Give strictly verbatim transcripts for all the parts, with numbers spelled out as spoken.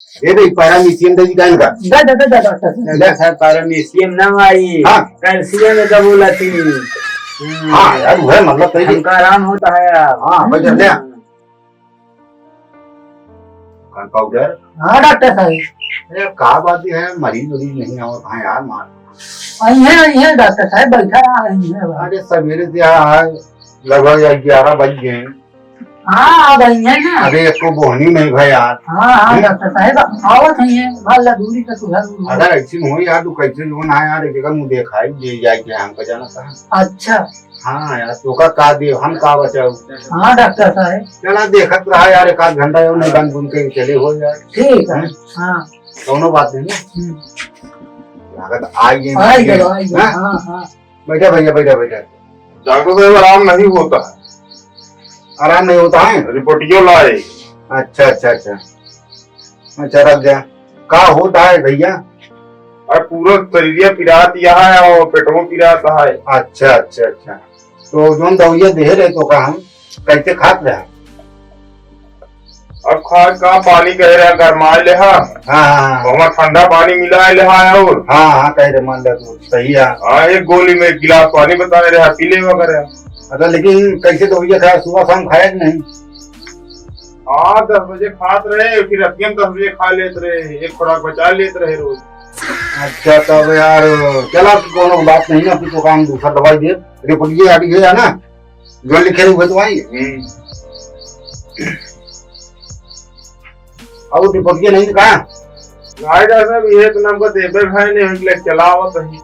ए भाई, पैरामीशियम दे दी का इनका? दे, दे, दे, दे, डॉक्टर साहब। डॉक्टर साहब, पैरामीशियम ना भाई, हाँ। कैल्शियम का बोला थी। हम्म। हाँ यार, वो है, मतलब, सही। हमका आराम होता है अब। हाँ, भाई, ले। हम्म। कौन पाउडर? हाँ, डॉक्टर साहब। अरे, का बात है, मरीज उरीज नहीं आवत है यार, मार। अइहे, अइहे, डॉक्टर साहब, बैठा रहा, अइहे बा। अरे, सवेरे से यहाँ है, लगभग ग्यारह बज गए। हाँ, अब अइहे ना। अरे, एको बोहनी नहीं भाई यार। हाँ, हाँ, हम्म? डॉक्टर साहब, आवत है, भला दूरी का सुधार हुआ। अगर ऐसी हो यार, तू कैसे जो ना यार, एक जगह मुँह देखाई दे जाए के हमका जाना था। अच्छा। हाँ यार, तोका का दे, हम का बचाऊ? हाँ, डॉक्टर साहब। चला, देखत रहा यार, एक आध घंटा, यो नहीं बन बुन के चले हो यार। ठीक है, हम्म? हाँ। कौनो बात नहीं ना। हम्म। लागत आई गए, आई गए, आई गए, हाँ? हाँ, हाँ। बैठा भैया, बैठा, बैठा। डॉक्टर साहब, आराम नहीं होता है। आराम नहीं होता है? रिपोर्टियो लाए। अच्छा, अच्छा, अच्छा। अच्छा, रख दे। का होता है भैया? और पूरा शरीरिया पिरात यहाँ है और पेटवो पिरात है। अच्छा, अच्छा, अच्छा। तो जोन दवाइया देहे रहे तो का हम कैसे खात रहे? अब खा का पानी कहे रहा, गरमाए ले हा। हाँ, हाँ, हाँ। तो हमार ठंडा पानी मिलाए ले हा और हाँ, हाँ, कहे रहे, मान ले तू, सही है। हाँ, एक गोली में एक गिलास पानी बताए रहा, पी ले वगैरह। अच्छा, लेकिन कैसे दवाइया खाया, सुबह शाम खाया कि नहीं? हाँ, दस बजे खात रहे, फिर रतिया में दस बजे खा लेत रहे, एक खुराक बचा लेत रहे रोज। अच्छा, तब यार, चला, कोनो बात नहीं ना, फिर तो काम दूसरा दवाई दे, रिपोर्टिया अभी है ना, जो लिखे रहे, वो तो आई। हम्म। और रिपोर्टिया नहीं कहा? भाई डॉक्टर साहब, ये तो हमको देबे भाई नहीं, हम चलावत ही।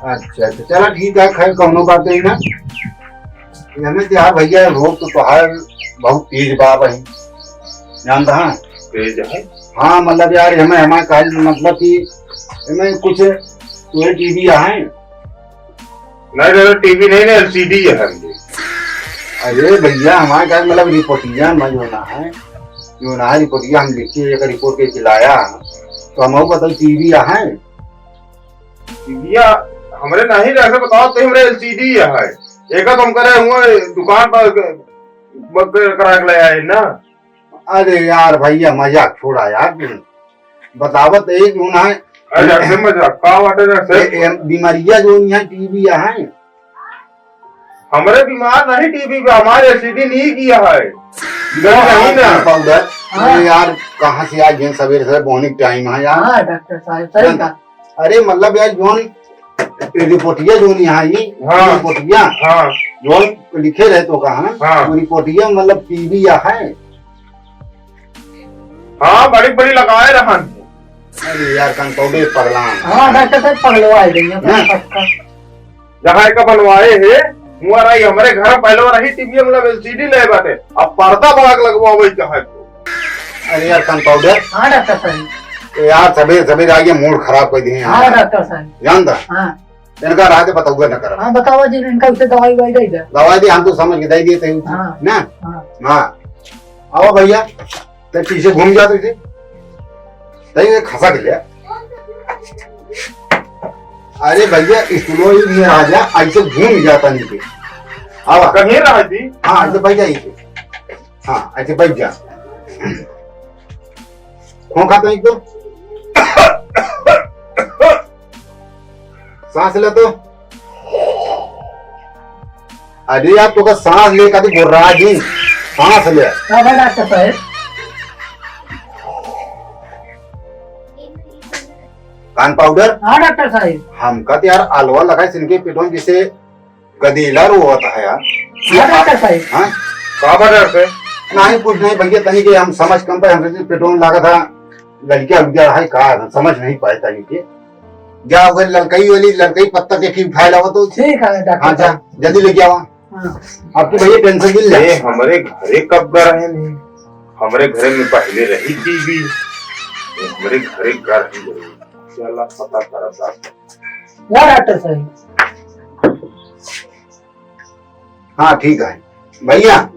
अच्छा, अच्छा, चला, ठीक है, खैर, कोनो बात नहीं ना। एमे क्या है भैया, रोग तो तोहार बहुत तेज बा भाई, जानता है? तेज है? हाँ, मतलब यार, हमें, हमारे कहल मतलब कि हमें कुछ तुझे टीवी है? नहीं दादा, टीवी नहीं ना, एलसीडी है हमरे। अरे भैया, हमारे कहल मतलब रिपोर्टिया में जो ना है, जो ना है रिपोर्टिया हम लिखी, एक रिपोर्ट के खिलाया, तो हम बताओ टीवी है? टीविया हमरे नहीं रहे, बताओ तो हमरे एलसीडी है। एका तो हम करे हुआ दुकान पर क-, ब-, क-, करा के ले आए ना। अरे यार भैया, मजाक छोड़ा यार, तू बतावत एक जो ना है। अरे डॉक्टर साहब, मजाक का बात है डॉक्टर साहब? ए, ए, बीमारिया जो नहीं है, टीवी है। हमरे बीमार नहीं टीवी पे, हमारे एलसीडी नहीं किया है। इधर नहीं ना। पाउडर। हाँ। अरे यार, कहाँ से आ गए सवेरे सवेरे, बोहनी टाइम है यार। हाँ, डॉक्टर साहब, सही ना? कहा। अरे मतलब यार, जोन रिपोर्टिया जोन यहाँ आई, हाँ। रिपोर्टिया। हाँ। जोन लिखे रहे तो कहा, हाँ। वो रिपोर्टिया मतलब टीवी या है। हाँ, बड़ी बड़ी लगाए रहन। अरे यार, कंपाउंडर पगला है। हाँ, डॉक्टर साहब, पगलवा है भैया, ना? पक्का। जहाँ का बनवाए है, हुआ रही, हमारे घर पहले रही टीवी, मतलब एलसीडी ले बाटे, अब पर्दा बड़ा के लगवावे चाहे तो। अरे यार, कंपाउंडर। हाँ, डॉक्टर साहब। ए यार, सवेरे, सवेरे आइए, मूड खराब कर दिए हैं हाँ, यार। डॉक्टर साहब। जानता? हाँ। इनका राह दे, बताऊंगा ना करा। हाँ, बताओ जी, इनका उसे दवाई ववाई दे दे। दवाई दे, हम तो समझ के दे दिए थे। हाँ। ना? हाँ। हाँ। आओ भैया, ते पीछे घूम जाते थे। ते ये खसा के लिया। अरे भैया, स्टूलो ही नहीं आ जा, ऐसे घूम जाता नीचे। आवा। कहीं रहा जी? हाँ, ऐसे बैठ जा नीचे। हाँ, ऐसे बैठ जा। खोखा तो एक दो। सांस ले तो। अरे यार, तोका सांस ले का तो बोल रहा जी, सांस ले। का बा डॉक्टर साहब? कान पाउडर? हाँ डॉक्टर साहब। हमका तो यार अलवा लगा है, इनके पेटों में जैसे गदेला रोवत है यार। हाँ डॉक्टर साहब। हाँ? का बा डॉक्टर साहब? नहीं, कुछ नहीं भैया, तनी के हम समझ कम पे, हमसे पेटों में लगा था, लड़किया उड़किया है का, समझ नहीं पाए तनी के। जा उधर ललकई वाली, ललकई पत्ता देखी उठाए लावा तो। ठीक है डॉक्टर हाँ, जा, साहब। जल्दी लेके आवा। हाँ। आपकी भैया टेंशन दिल ले। ए, हमरे घरे कब का रहे नहीं? हमरे घरे में पहले रही टीवी। ए, हमरे घरे का रही नहीं। चला पता करब डॉक्टर। या डॉक्टर साहब। हाँ, ठीक है। भैया,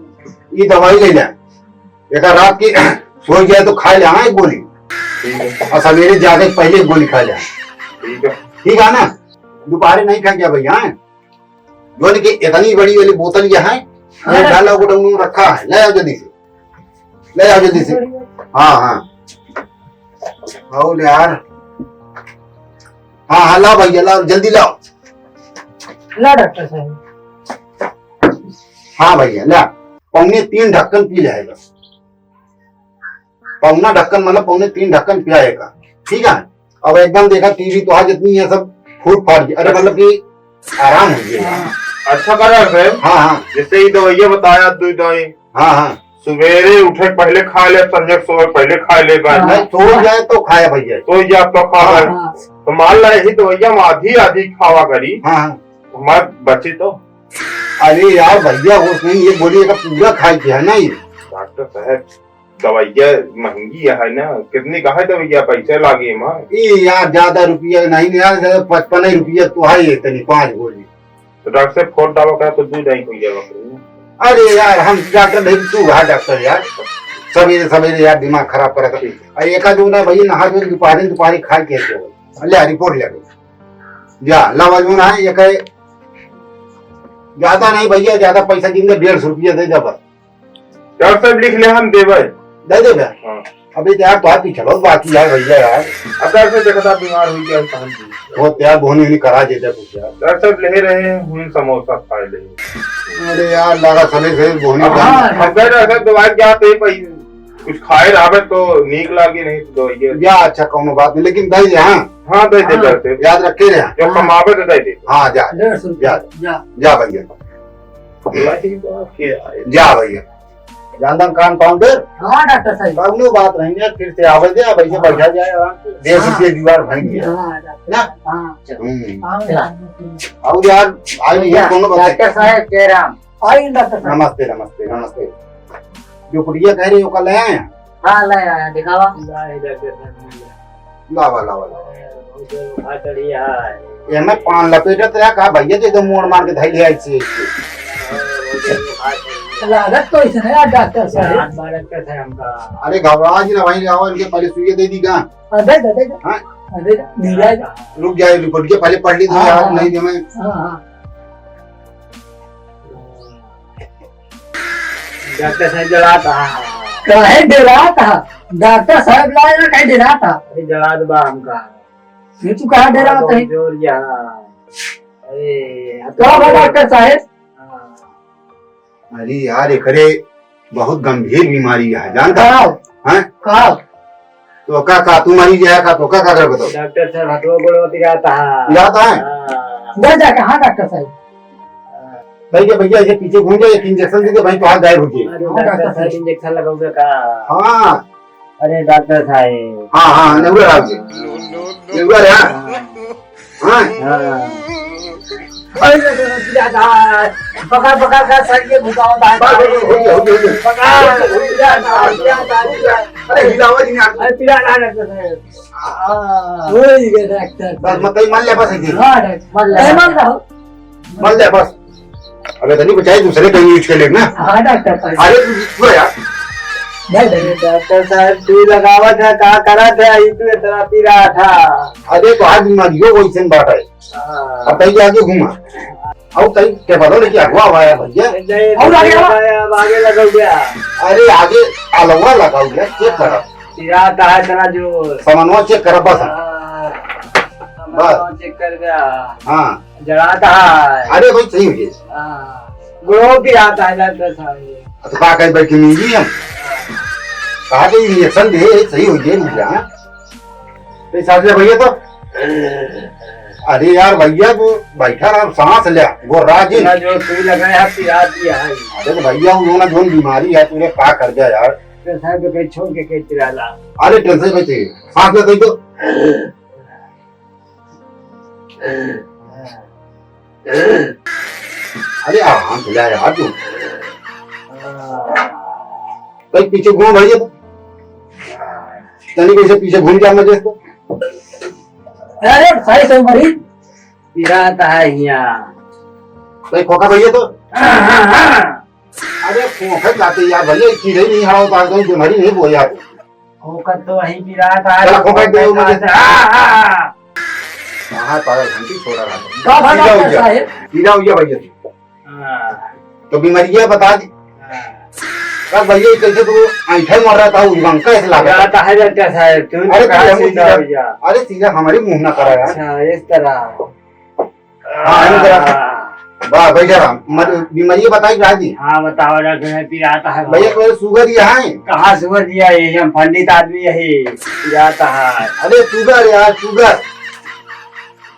ये दवाई ले ले। एक रात की सो जाए तो खा ले, हाँ, एक गोली। ठीक है। और सवेरे जाके पहले एक गोली खा ले। ठीक है। ठीक है ना? दोपहर नहीं खा गया भैया, हाँ? जो कि इतनी बड़ी वाली बोतल ये है, ये हाँ। डाला गोडाउन में रखा है, ले आओ जल्दी से, ले आओ जल्दी से। हाँ, हाँ। और यार, हाँ, हाँ, लाओ भैया, लाओ, जल्दी लाओ। ला डॉक्टर साहब। हाँ भैया, ला। पौने तीन ढक्कन पी जाएगा। पौना ढक्कन, मतलब पौने तीन ढक्कन पिया है का। ठीक है, अब एकदम देखा, टीवी तो आज इतनी है, सब फूट फाट गया। अरे, मतलब कि आराम हो गया। हाँ। अच्छा करा है। हाँ, हाँ। जैसे ही दवाइयाँ बताया, दो दवाई। हाँ, हाँ। सवेरे उठे पहले खा ले, संजय सोए पहले खा ले, बस। हाँ। नहीं, सो जाए तो खाए भैया। सो जाए तो खा हाँ, ले। हाँ। तो मान ला, यही दवाइयाँ हम आधी आधी खावा करी। हाँ, हाँ। हमार बची तो। अरे यार भैया, वो नहीं, ये गोली का पूरा खाए के है ना ये। डॉक्टर साहब, दवाइया महंगी है ना, कितनी का है दवाइया, पैसे लागे माँ। ए यार, ज्यादा रुपया नहीं यार, ज्यादा पचपन ही रुपया तो है ये, तनी पाँच गोली। तो डॉक्टर साहब, फोन डालो का तो दूध नहीं हो जाएगा। अरे यार, हम डॉक्टर नहीं, तू रहा डॉक्टर यार, सवेरे सवेरे यार दिमाग खराब करा था। ठीक है। अरे एका जो ना भैया, नहा जो दोपहर दोपहर खा के हो। ले रिपोर्ट ले, जा लावा जो ना है, ये कहे ज्यादा नहीं भैया, ज्यादा पैसा जिनके डेढ़ सौ रुपया दे दे बस। डॉक्टर साहब, लिख ले, हम देबै। दे देबै? हाँ। अबे तो यार, तो आप ही चलो, बाकी यार भैया यार। अब डॉक्टर साहब, देखा था, बीमार हो गया, तहन जी। हो तो यार, बोहनी वोहनी करा दे दे कुछ यार। डॉक्टर साहब, ले रहे हैं, हुन समोसा खा ले। अरे यार, लगा सले से बोहनी हाँ, का। हाँ। अब कह रहे हैं, दवाई क्या थे भाई, कुछ खाए रहबे तो नीक लागे, नहीं तो दवाई है। या अच्छा, कौनो बात नहीं, लेकिन दे दे, हाँ। हाँ, दे दे, हाँ। डॉक्टर साहब। याद रखे रहे। जब हाँ। कमाबे तो दे दे। हाँ, जा। डेढ़ सौ रुपया। जा, जा। जा भैया। वही बात के आए। जा भैया। जानदन कान पाउंडर? हाँ, डॉक्टर साहब। कौनो बात नहीं है, फिर से आवे दे, अब ऐसे हाँ। बैठा जाए आराम से। देश हाँ। से जुगाड़ भर गया। हाँ, डॉक्टर ना? साहब, हाँ। चलो। हम्म। हाँ, चलो। हाँ। और यार, आई नहीं है, भैया, कौनो बात नहीं। डॉक्टर साहब, जय राम। आई डॉक्टर साहब। नमस्ते, नमस्ते, नमस्ते। जो कुटिया कह रही हो, कल आए हैं? हाँ, ले आया, दिखावा। ला, इधर, इधर, इधर। लावा, लावा, लावा। बहुत देर बुखार चढ़ी है। ये मैं पान लपेटत रहा, कहा, "भैया, तो एकदम मोड़ मार के धइले है ऐसे, ऐसे।" लागत तो ऐसे है यार, डॉक्टर साहब। हाथ बार रखते थे हमका। अरे, घबरा जी ना भाई, लावा, इनके पहले सुइया दे दी का? हाँ, दे दे, दे दे। हाँ? हाँ, दे दे, मिल जाएगा। रुक जाए, रिपोर्ट के पहले पढ़ ली तो हाँ, यार, हाँ, नहीं दे मैं। हाँ, हाँ। डॉक्टर साहब डरात हा। काहे डरात हा? डॉक्टर साहब लाए ना, काहे डरात हा? अरे डरात बा हमका। ये तू कहाँ डरात है? जोर या। अरे, का बा डॉक्टर साहब? हाँ। अरे यार, एकरे बहुत गंभीर बीमारी है, जानता? का? हैं? का? तो का, का तू मरीज है का? तो का, का करे बताओ? डॉक्टर साहब, हथवा गोड़वा पिरात है। पिरात है? हाँ। जा, जा, कहाँ डॉक्टर साहब? हाँ। भाई के भैया, ये पीछे घूम जाए, एक इंजेक्शन दे दे भाई, तो हाथ गायब हो जाए। अरे, हाँ, डॉक्टर डॉक्टर साहब, साहब। इंजेक्शन लगाओगे का? हाँ। अरे, डॉक्टर साहब। हाँ, हाँ, नेउरा राव जी। नेउरा रे, हाँ। हाँ। हाँ। अरे, अरे, अरे, अरे, अरे, पकड़, पकड़ कर सर के घुमाओ, बाहर। बस, बस, बस, हो गया, हो गया, हो गया। पकड़, हो गया, हो गया, हो गया। अरे, हिलावा जी ने आप। अरे, पिला ना, डॉक्टर साहब। हाँ। हो ही गया, डॉक्टर। बस, मत ही मान ले, बस ऐसे। हाँ, डॉक्टर, मान ले। नहीं मान रहा हूँ। मान ले, बस। अबे, तनी बचाए, दूसरे कहीं यूज़ कर लेना। हाँ, डॉक्टर साहब। अरे, तू, तू यार। नहीं, नहीं। डॉक्टर साहब, तू लगावा था, का करा था, ये तू इतना पी रहा था। अरे, तो आज बीमारी हो, वही से बात है। हाँ। अब कहीं आगे घूमा। और कहीं के बोलो, लेकिन अगवा आया भैया। नहीं, और आगे आवा। अब आगे लगा गया। अरे, आगे अलवा लगा गया, चेक करा। चिराता है इतना जोर। सामानवा चेक करा बस। हाँ, बस। सामानवा चेक कर गया। हाँ। जड़ाता है। अरे भाई, सही हो गया। हाँ। गुड़ो पिराता है डॉक्टर साहब। अच्छा, का कहीं बैठ के मिली हम? कहा कि इंजेक्शन दे, सही हो गया, रुक जा, हाँ? तो हिसाब से भैया तो, अरे यार भैया, वो बैठा रहा, सांस लिया, वो राजी। इतना जोर सुई लगाया है, पिरा दिया है। अरे तो भैया, उन्होंने जो बीमारी है, तूने का कर दिया यार? तो साहब तो कहीं छोड़ के कहीं पिराला। अरे टेंशन मत ले, सांस ले तो। अरे आराम से ले यार तू। कहीं पीछे घूम भैया तो। तनी कैसे पीछे घूम जा मजे से। अरे सही से मरी। पिरात है हिया। भाई खोखा भैया तो। अरे खोखा जाते यार भैया, कीड़े नहीं हराओ, तार दो, बीमारी नहीं बोया तू। खोखा तो वही पिरात है। चला खोखा दे, खोखा मजे से। हाँ, हाँ। कहाँ पागल घंटी छोड़ा रहा था। का भाई सीधा हो डॉक्टर गया। साहब? सीधा हो गया भैया। हाँ। तो बीमारियां बता दी। हाँ। का भैया, ये कैसे तू ऐंठे मर रहा था, उलंग कैसे लगा? लगा तो है डॉक्टर साहब, तू अरे, कहाँ तू से मुझे ना सीधा, हो जा? अरे, सीधा हमारे मुंह ना करा यार। अच्छा, इस तरह। हाँ, इस तरह। आ। वाह, बैठा रहा। मत-, बीमारी बताई राजी। हाँ, बताओ डॉक्टर साहब, पिरात है भैया, बहुत। तोरे सुगर ही है? कहाँ सुगर दिया है? हम पंडित आदमी यही पिरात है। अरे, सुगर यार, सुगर।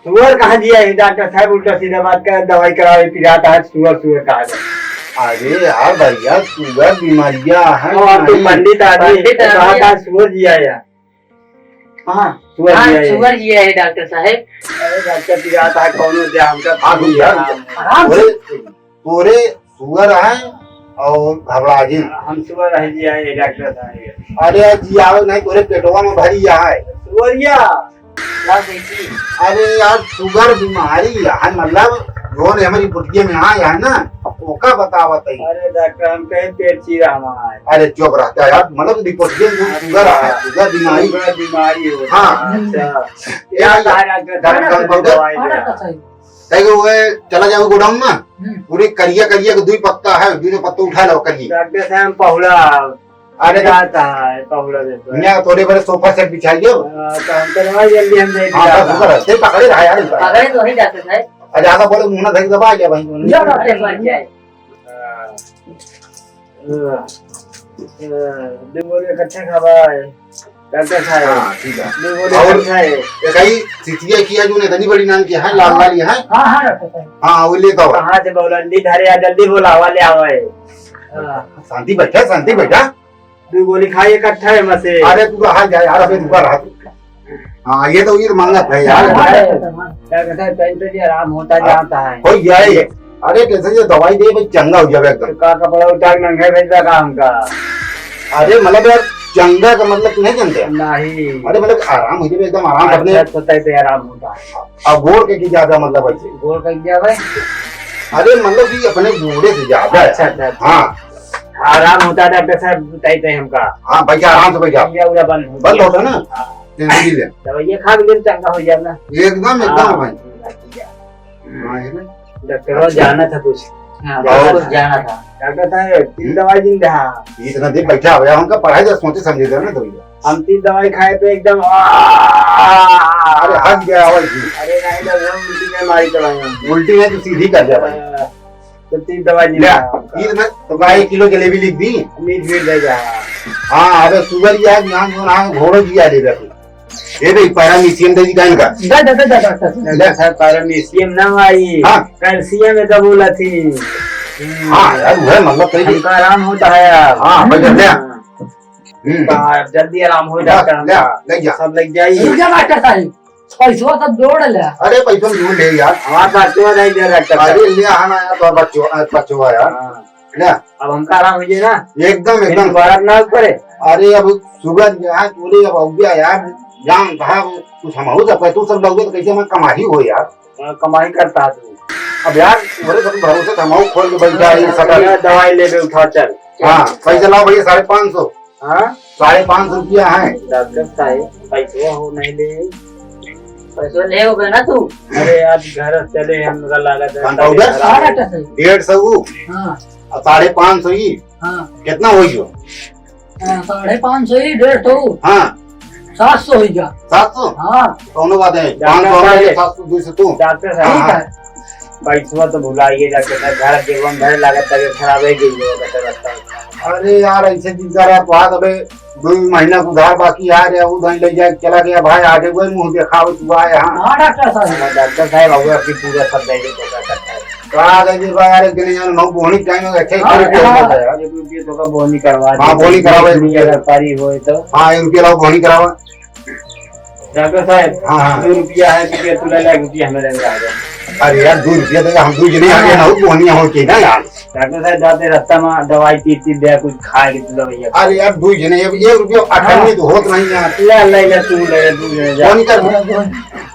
सुअर कहाँ जिया है डॉक्टर साहब, उल्टा सीधा बात कर, दवाई करावे, पिरात है, सुअर, सुअर कहा जाए। अरे यार भैया, सुअर बीमारिया है, और तू नहीं। पंडित आदमी, पंडित तो कहा आदमी। था सुअर जिया है। हाँ, सुअर हाँ, जिया है। सुअर जिया है डॉक्टर साहब। अरे डॉक्टर पिरात है, कौनो दिया हमका हाँ, भैया। आराम से। तोरे, तोरे सुअर है और घबरा जिन। हम सुअर है जिया है डॉक्टर साहब। अरे यार, जियावे नहीं, तोरे पेटवा में भरी है। सुअरिया। लाओ देखी। अरे यार, सुगर बीमारी है, मतलब, जोन हमारी पुटिया में आए है ना, ओका बतावत है। अरे डॉक्टर, हम कहे पेट चीरा हमारा है। अरे चुप रहता है यार, मतलब, रिपोर्टिया में सुगर है, सुगर बीमारी। सुगर बीमारी हो। हाँ। अच्छा। ये क्या भैया, कहा डॉक्टर, गरम, गरम पाउडर? दवाई हाँ, दे। डॉक्टर साहब। कहे कि वो चला जाओ गोडाउन में, हम्म। पूरी करिया करिया के दुई पत्ता है, दुई पत्ता उठा लो करिए। डॉक्टर साहब, पहुड़ा अरे तो जाता है, पहुड़ा देता है। यहाँ थोड़े बड़े सोफा सेट बिछाइए। हाँ, तो हम तो रहा जल्दी, हम नहीं हाँ, जाता। बस ऊपर है। तेरे पकड़े रहा यार। पकड़े तो नहीं जाते थे। और ज्यादा बड़े मुंह ना धर दबा लिया भाई। जा, जा, जा, जा। हाँ। दो बोरे इकट्ठे खावा है। डॉक्टर साहब। हाँ, ठीक है। दो बोरे और इकट्ठे है। एक ही सिटिया किया जो ने इतनी बड़ी नाम की है, लाल वाली है। हाँ, हाँ, डॉक्टर साहब। हाँ, वो लेता हो। कहाँ से बोला? जल्दी धरे आ, जल्दी बोला, वाले आवे। हाँ। शांति बैठा, शांति बैठा। दो गोली खाई इकट्ठा है मसे। अरे तू रहा जा यार, अबे रुका रहा तू। हाँ, ये तो ये मांगत है यार। हाँ, हाँ, हाँ। क्या कहता है, कहीं पे भी आराम होता हाँ, जाता है। हो जाए। अरे कैसे ये दवाई दे भाई, चंगा हो जावे एकदम। तो का कपड़ा उतार नंगे भेज लगा हमका। अरे मतलब यार, चंगा का मतलब नहीं जानते? नहीं। अरे मतलब आराम हो जावे एकदम, आराम करने। अच्छा, तो तय पे आराम होता है। अब गोड़ के की ज्यादा मतलब है? गोड़ का क्या भाई? अरे मतलब कि अपने गोड़े से ज्यादा है। अच्छा, अच्छा, अच्छा। हाँ। आराम होता है डॉक्टर साहब, बताइए तो हमका। हाँ, बैठा, आराम से बैठा। या उड़ा बंद हो बंद गया। होता ना? हाँ। टेंशन ले। दवाइयाँ खा के दिन चंगा हो जाना। एकदम, एकदम हाँ, भाई। ठीक है, ठीक है। हाँ, ये ना। डॉक्टर साहब जाना था कुछ। हाँ, और? कुछ जाना था। डॉक्टर साहब, तीन हम्म। दवाई दिन दे, हाँ। इतना दिन बैठा हुआ, हमका पढ़ाई जा सोचे समझे दे ना दवाइयाँ। हम तीन दवाई खाए पे एकदम, आ, अरे, हट गया, आवाज नहीं। अरे, नहीं, तो हम उल्टी नहीं मारी तो भाई हम। उल्टी नहीं तो सीधी कर दिया भाई। हाँ। तो तीन दवाई ले, दिया। तीन में तो का एक किलो जलेबी लिख दी। मीठ मीठ दे जा। हाँ, अबे सुगर या ज्ञान जो ना घोड़ो दिया ले तू। ये भाई पैरामीशियम दे दी काहे का? दे, दे, दे, दे, डॉक्टर। डॉक्टर साहब, पैरामीशियम ना भाई। हाँ। कैल्शियम है तो बोला थी। हाँ यार, वह मतलब कहीं हमका आराम होता है यार। हाँ, भाई, ले। हाँ। हम्म। तो जल्दी आराम हो जा, ले, डॉक्टर ले, हमका। ले जा। सब लग जाई। रुक जा डॉक्टर साहब। पैसवा सब जोड़ ले। अरे पैसा जोड़ ले यार। हमारे पास तो नहीं दे रहा है। अरे ले आना यार, तो बच्चों, अ, बच्चों यार। हाँ। ले। अब हमका आराम हो जाए ना। एकदम, फिर एकदम। दोबारा ना करे। अरे अब सुगर यार, तूने अब हो गया यार, जान था, कुछ हम हो सकता है, तू सब लोग तो कैसे मैं कमाई हो यार। हाँ, कमाई करता है तू। अब यार, मेरे सब भरोसे से हम खोल के बैठ जाए, हाँ, शटर। यार, दवाई ले ले, उठा, चल। हाँ, पैसा लाओ भैया, साढ़े पाँच सौ। हाँ? साढ़े पाँच सौ रुपया है। डॉक्टर साहब, पैसवा हो नहीं ले। पैसवा ले होगा ना तू? अरे, आज घर चले, हमरा लागत है, पान पाउडर? साढ़े सात सौ। डेढ़ सौ वो। हाँ। और साढ़े पाँच सौ ही। हाँ। कितना हो गयो? हाँ, साढ़े पाँच सौ ही, डेढ़ सौ। हाँ। सात सौ हो गया। सात सौ? हाँ। कौनो बात नहीं। डॉक्टर पाँच सौ साहब। हमारे, सात सौ, दो सौ तू। डॉक्टर साहब। हाँ, ठीक हाँ। है। पैसवा तो भुलाइए डॉक्टर साहब, घर के बंद है, लागत तबीयत खराब है, गिर गया डॉक्टर साहब। अरे यार, ऐसे दिन का रात बात, अबे दो महीना का उधार बाकी आ रहा, उधार ले जाके चला गया भाई, आगे कोई मुंह दिखावे तू आए, हाँ। हाँ डॉक्टर साहब। हाँ, डॉक्टर साहब, अब आपकी पूरा सब दे दे तो क्या करता है? तो आ गए जी भाई, यार, एक दिन यार, नौ बोहनी टाइम में अच्छे हाँ, करे हाँ। यार। एक रुपये तो का बोहनी करवा हाँ, दे। बोहनी करावे। एक रुपये अगर पारी होए तो। हाँ, एक रुपये लाओ, बोहनी करावा। डॉक्टर साहब, हाँ, हाँ। दो रुपया है, तो क्या तू ले ले, रुपया हमें ले ले आ जाए। अरे यार, दो रुपया तो हम दो जने आ गए ना, हाँ। वो बोहनिया हो के ना यार। डॉक्टर साहब, जाते रास्ता में दवाई चीज चीज दे, कुछ खाए के तू दवाई। अरे यार, दो जने, अब एक रुपया अठन्नी हाँ। तो होत नहीं यार। ले, ले, ले, तू ले, तू ले, जा। बोहनी कर।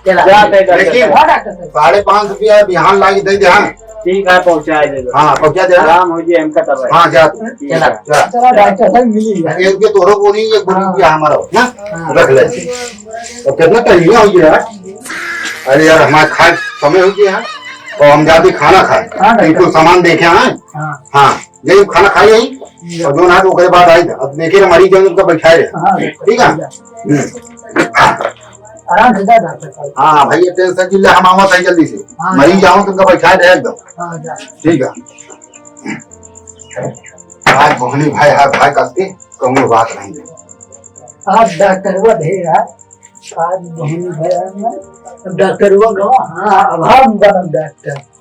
चला। जाते डॉक्टर लेकिन साहब। हाँ, डॉक्टर साहब। साढ़े पाँच रुपया बिहान लाके दे दे, हाँ। ठीक है, पहुँचा दे दो। हाँ, पहुँचा दे दो। आराम हो जाए हमका तब। हाँ, जा। ठीक है। चला। चला। चला, डॉक्टर साहब, मिली। एक रुपया तोरो को नहीं, एक हाँ। रुपया हमारा हो, ना? हाँ। रख ले। तो कितना टाइम हुआ हो गया यार? अरे यार, हमारा खाए समय हो गया है। और हम जाते खाना खाए। हाँ, डॉक्टर। इनको सामान देखे आए। हाँ। हाँ, यही खाना खाए यही। और जो ना तो ओकरे बाद आई था। अब देखे ना मरीज जौन उनका बैठाए रहे। हाँ, ठीक है। हम्म। आराम से जा डॉक्टर साहब। हाँ भैया, टेंशन जिल्ला हम आवत है जल्दी से। हाँ, मरीज जा। आओ तो उनका बैठाए रहे एकदम। हाँ, जा। ठीक है। आज मोहनी भाई, हर भाई करते कौनो बात नहीं है। आज डॉक्टरवा ढेर है। आज मोहनी भाई है ना, डॉक्टरवा गवा, हाँ, अब हम बनब डॉक्टर।